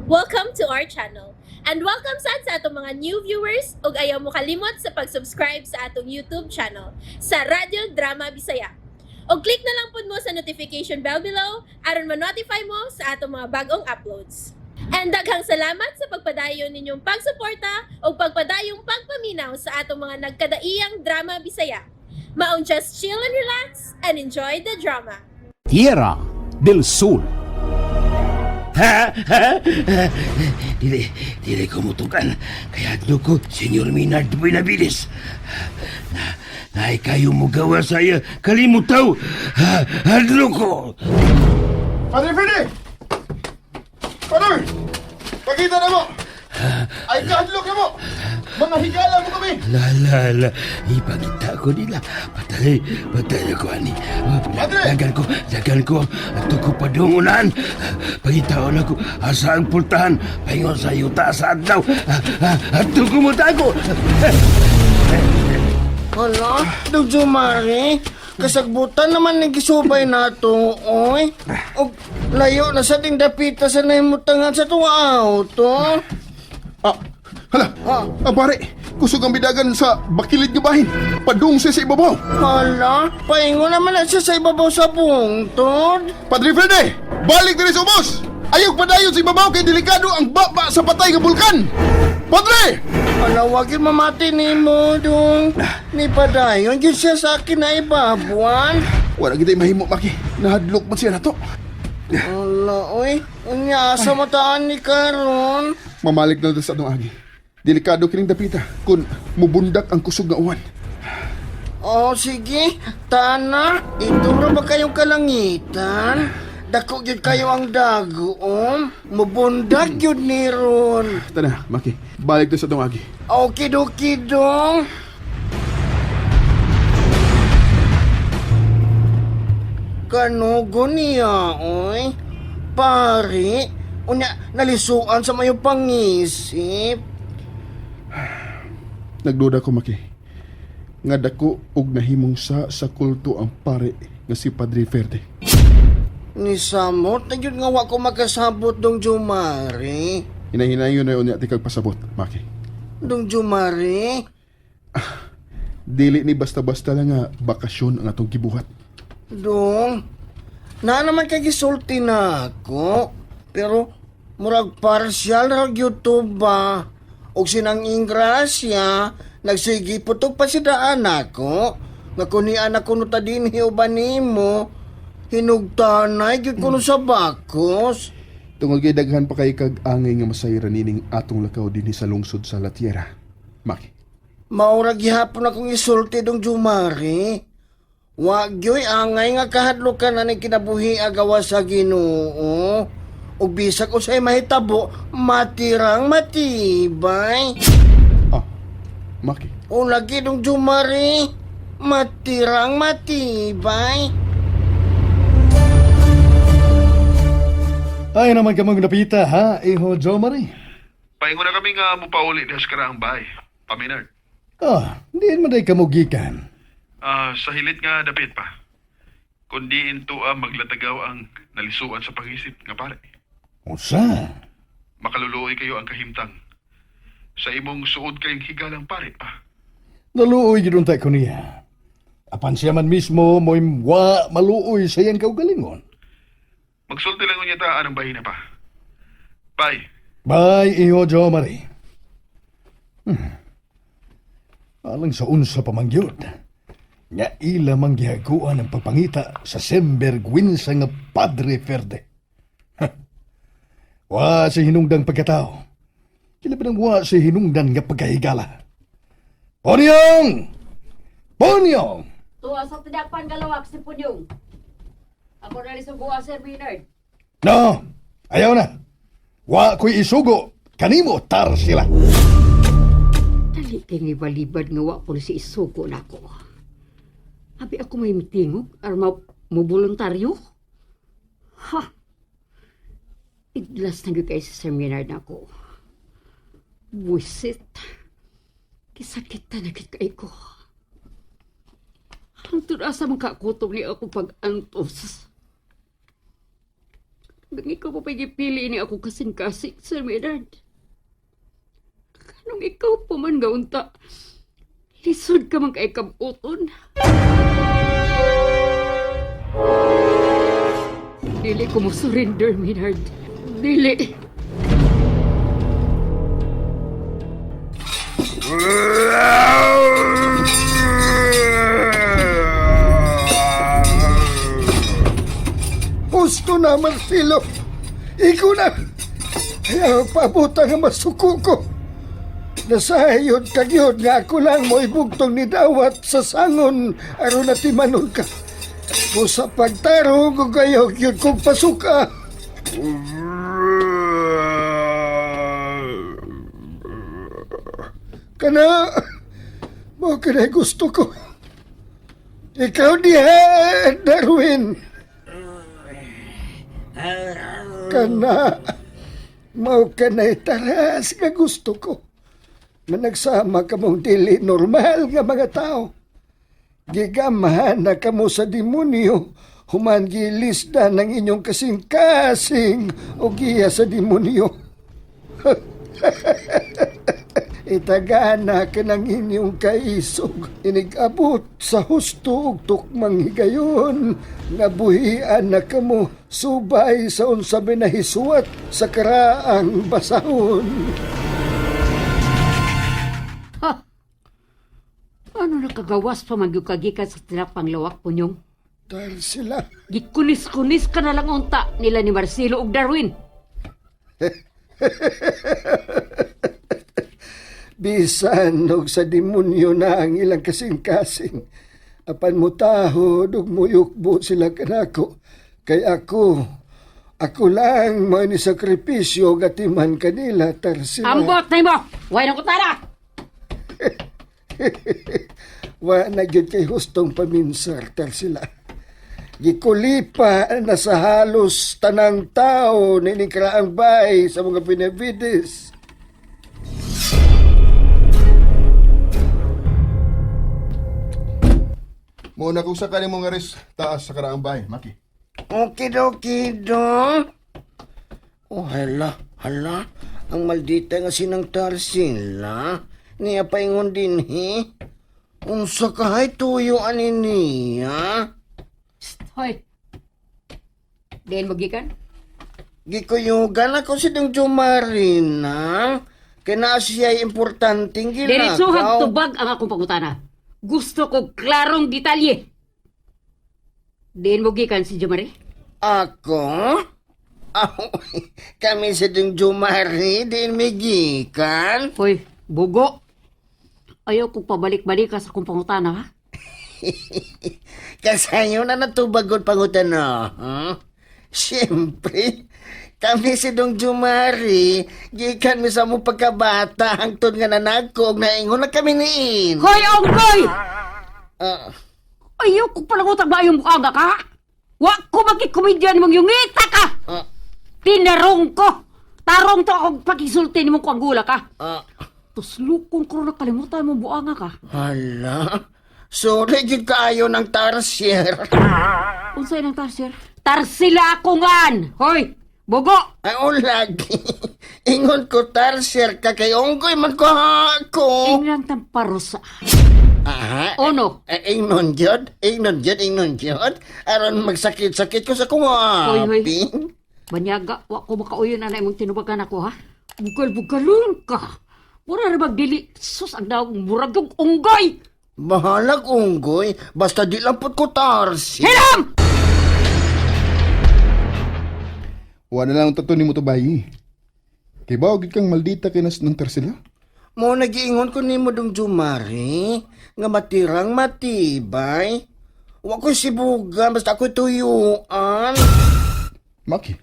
Welcome to our channel. And welcome sad sa atong mga new viewers ug ayaw mo kalimot sa pag-subscribe sa atong YouTube channel sa Radyo Drama Bisaya. Og click na lang pud mo sa notification bell below aron ma-notify mo sa atong mga bagong uploads. And daghang salamat sa pagpadayon ninyong pagsuporta ug pagpadayong pagpaminaw sa atong mga nagkadaiyang drama Bisaya. Maong just chill and relax and enjoy the drama. Tierra del Sol. Ha? Ha? Dili, dili ko mutukan. Kaya adlo ko, Senyor Minard Buenabilis. Na, naay kayo mo gawa sa iya, kalimutaw. Ha, adlo ko. Padre Fede! Padre! Pakita na mo! Ay, kahadlok na mo! Mga higala mo kami! La, la, la. Ipakita ko nila. Patay, patay ako, ani. Padre! Dagan ko, dagan ko. Ato ko padungunan. Pagitaon ako, asa ang pultahan. Paingon sa yuta sa adlaw. Ato ko mo tago. Hala, Dog Jumari, kasagbutan naman ni gisubay nato, oy. Og layo na sa ting dapita sa nahimutangan sa tuwa auto. Ah, hala! Ah. Ah, pare! Kusog ang bidagan sa bakilid nga bahin. Padung siya sa ibabaw. Hala, paingon naman na siya sa ibabaw sa bungtod. Padre Fede! Balik diri sa ubos! Ayaw padayon sa ibabaw kay delikado ang baba sa patay nga bulkan! Padre! Hala, wag yun mamati ni mo, dong. Ni padayon, yun siya sa akin na ibabuan. Wala kita mahimo, Maki. Nahadlok man siya nato. Hala, oy. Unya, asa mataan ni karon. Mamalik na sa atong agi. Delikado kining dapita kung mubundak ang kusog nga uwan. Oh, sige. Tana, ituro ba kayong kalangitan? Dako gyud kayo ang dagoom. Mubundag gyud ni ron. Tana, Maki. Balik na sa atong agi. Okidoki dong. Kanugo niya, oy. Pare, unya nalisuan sa mayo pangisip. Nagduda ko, Maki. Nga dako og nahimong sa kulto ang pare nga si Padre Ferde. Ni samot na gyud nga wa ko makasabot dong Jumari. Hinahinayon na unya ti kag pasabot, Maki. Dong Jumari. Dili ni basta-basta lang nga bakasyon ang atong gibuhat. Dong, na naman kay gisulti na ako. Pero murag partial ra gyud to ba? Og sinang ingrasya, nagsige putok pa si daan ako. Nga kunian ako no ta dinhi uban nimo, hinugtanay gyud kuno sa bakos. Tungod kay daghan pa kay kag angay nga masayra nining atong lakaw dinhi sa lungsod sa La Tierra. Maki. Maura gihapon akong isulti dong Jumari. Wa gyoy angay nga kahadlukan na ni kinabuhi agawa sa Ginoo. Ug bisag usay mahitabo, matirang matibay. Ah, Maki. O lagi dong Jumari, matirang matibay. Ay naman kamong napita ha, iho Jomari. Paingon na kami nga mupauli diha sa karaang bahay. Paminard. Ah, diin man day kamo gikan. Ah, sa hilit nga dapit pa. Kundi into maglatagaw ang nalisuan sa pangisip nga pare. Unsa? Makaluluoy kayo ang kahimtang. Sa imong suod kayong higalang pare pa. Naluoy gyud unta ko niya. Apan siya man mismo mo'y wa maluoy sa iyang kaugalingon. Magsulti lang unya ta anong bahina pa. Bye. Bye, iho Jomari. Alang sa unsa pa man gyud. Nga ila man gihaguan ang pagpangita sa sembergwinsa nga Padre Ferde. Ha. Wa si hinungdang pagkatao. Kila pa nang wa si hinungdan nga pagkahigala. Ponyong! Ponyong! Tuwa sa tinakpan galawak si Punyong. Ako na rin subuha, Sir Maynard. No! Ayaw na! Wa ko'y isugo! Kanimo tar sila! Dali kay ni balibad nga wa po si isugo na ako. Abi ako may mitingog ar mo voluntaryo. Ha! Iglas na gyud kay si Sir Maynard na ako. Buisit. Kisakit na gyud kay ko. Hangtod asa man kakutob ni ako pag-antos. Hanggang ikaw pa pa'y gipili ni ako kasing-kasing, Sir Maynard. Kanong ikaw pa man gaunta, lisod ka man kay kabuton. Dili ko mo surrender, Maynard. Dili. Husto na, Marcelo. Ikaw na. Kaya pabuta nga masuko ko. Nasayod ka gyud nga ako lang mo ibugtong ni dawat sa sangon aron natimanon ka. Kung sa pagtarong ko kayo gyud kong pasuka. Kana, mo kanay gusto ko. Ikaw diha, Darwin. Kana, mao kanay taras nga gusto ko. Managsama ka mong dili normal nga mga tao. Gigamahan na kamo sa demonyo, human gilisda ng inyong kasing-kasing o giya sa demonyo. Itagana ka ng inyong kaisog, inigabot sa husto ug tukmang higayon, nga buhian na kamo subay sa unsa binahisuwat sa karaang basahon. Ha? Ano nakagawas pa man gyud ka gikan sa tinapang lawak punyong? Dahil sila, Gikunis-kunis ka na lang unta nila ni Marcelo ug Darwin. bisan og sa demonyo na ang ilang kasing-kasing. Apan mutahod ug muyukbo sila kanako. Kay ako, ako lang mo ni sakripisyo gatiman kanila tarsila. Ambot na mo! Way na kutana! Wa na gyud kay hustong paminsar tarsila. Gikulipa na sa halos tanang tao nining karaang bay sa mga Benavides. Muna kung sakali mo nga res taas sa karaang bahay, Maki. Okidoki do. Oh, hala, hala. Ang maldita nga sinang Tarsila. Niya paingon din, he. Unsa kahay tuyo ani niya? Psst, hoy. Diyan mo gikan? Gikuyugan ako si Dong Jumarina. Kaya naa siya'y importanteng gilakaw. Diretsuhag tubag ang akong pangutana. Gusto ko klarong detalye. Diyan mo gikan si Jomari? Ako? Aw, kami si Dong Jumari, din may gikan. Hoy, bugo. Ayaw kong pabalik-balik ka sa akong pangutana, ha? Kasayo na natubagod pangutan na. Huh? Siyempre, kami si Dong Jumari, gikan mi sa mo pagkabata, hangtod nga nanagko, og naingon na kami niin. Hoy, ongkoy! Ah, Ayaw kong palangutang ba yung mukha ka? Wa ko makikomedya nimong yungita ka! ah, Tinarong ko! Tarong to akong pakisulti nimong kuanggula ka. ah. Tuslukon ko ron nakalimutan mo buanga ka. Hala, sorry gid kaayo ng tarsier. Unsay nang tarsir? Tarsila ako ngan! Hoy, bugo! Ay, o lagi. Ingon ko tarsier ka kay unggoy man ko ako. Inglang tamparosa. Aha. Ono? Eh, ingnon jud, ingnon jud, ingnon jud. Aron magsakit-sakit ko sa kong Hoy, hoy. aping. Banyaga, wa ko makauyon na imong tinubagan ako ha. Bugal-bugalon ka. Mura ra magdili. Sus, ang daw, murag yung unggoy! Bahalag unggoy, basta di lang pud ko tarsier. Hiram! Wala na lang tato ni mo to bayi. Kay ba gid kang maldita kay nas ng Tarsila? Mo nagiingon ko nimo dong Jumari nga matirang matibay. Wa ko sibugan basta ako tuyuan. Maki.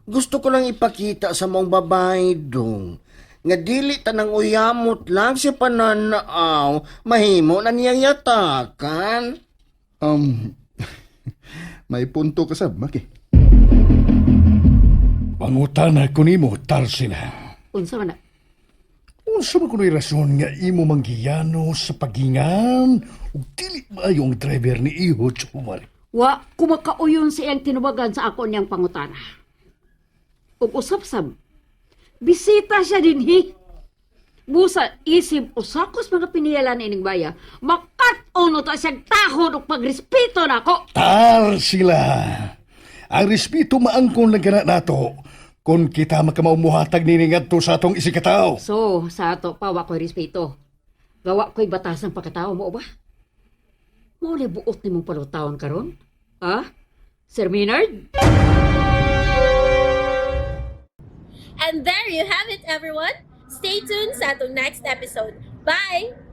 Gusto ko lang ipakita sa mong babae dong nga dili tanang uyamot lang si pananaw mahimo na niyang yatakan. May punto ka sab, Maki. Pangutana ko nimo, Tarsila. Unsa man na? Unsa man kuno'y rason nga imo manggiyano sa pagingan ug dili maayo ang driver ni Iho Chumari. Wa ko makauyon sa iyang tinubagan sa ako niyang pangutana. Ug usab-sab. Bisita siya dinhi. Busa isip usakos mga piniyalan ining baya, makat-on ta siyang tahod ug pagrespeto nako. Tar sila. Ang respeto maangkon lang kana nato kung kita makamaumuhatag nini ngadto sa atong isikataw. So, sa ato pa wa ko'y respeto. Gawa ko'y batas ng pagkatao mo ba? Mao na buot nimong palutawon karon? Ha? Sir Maynard? And there you have it, everyone. Stay tuned sa atong next episode. Bye!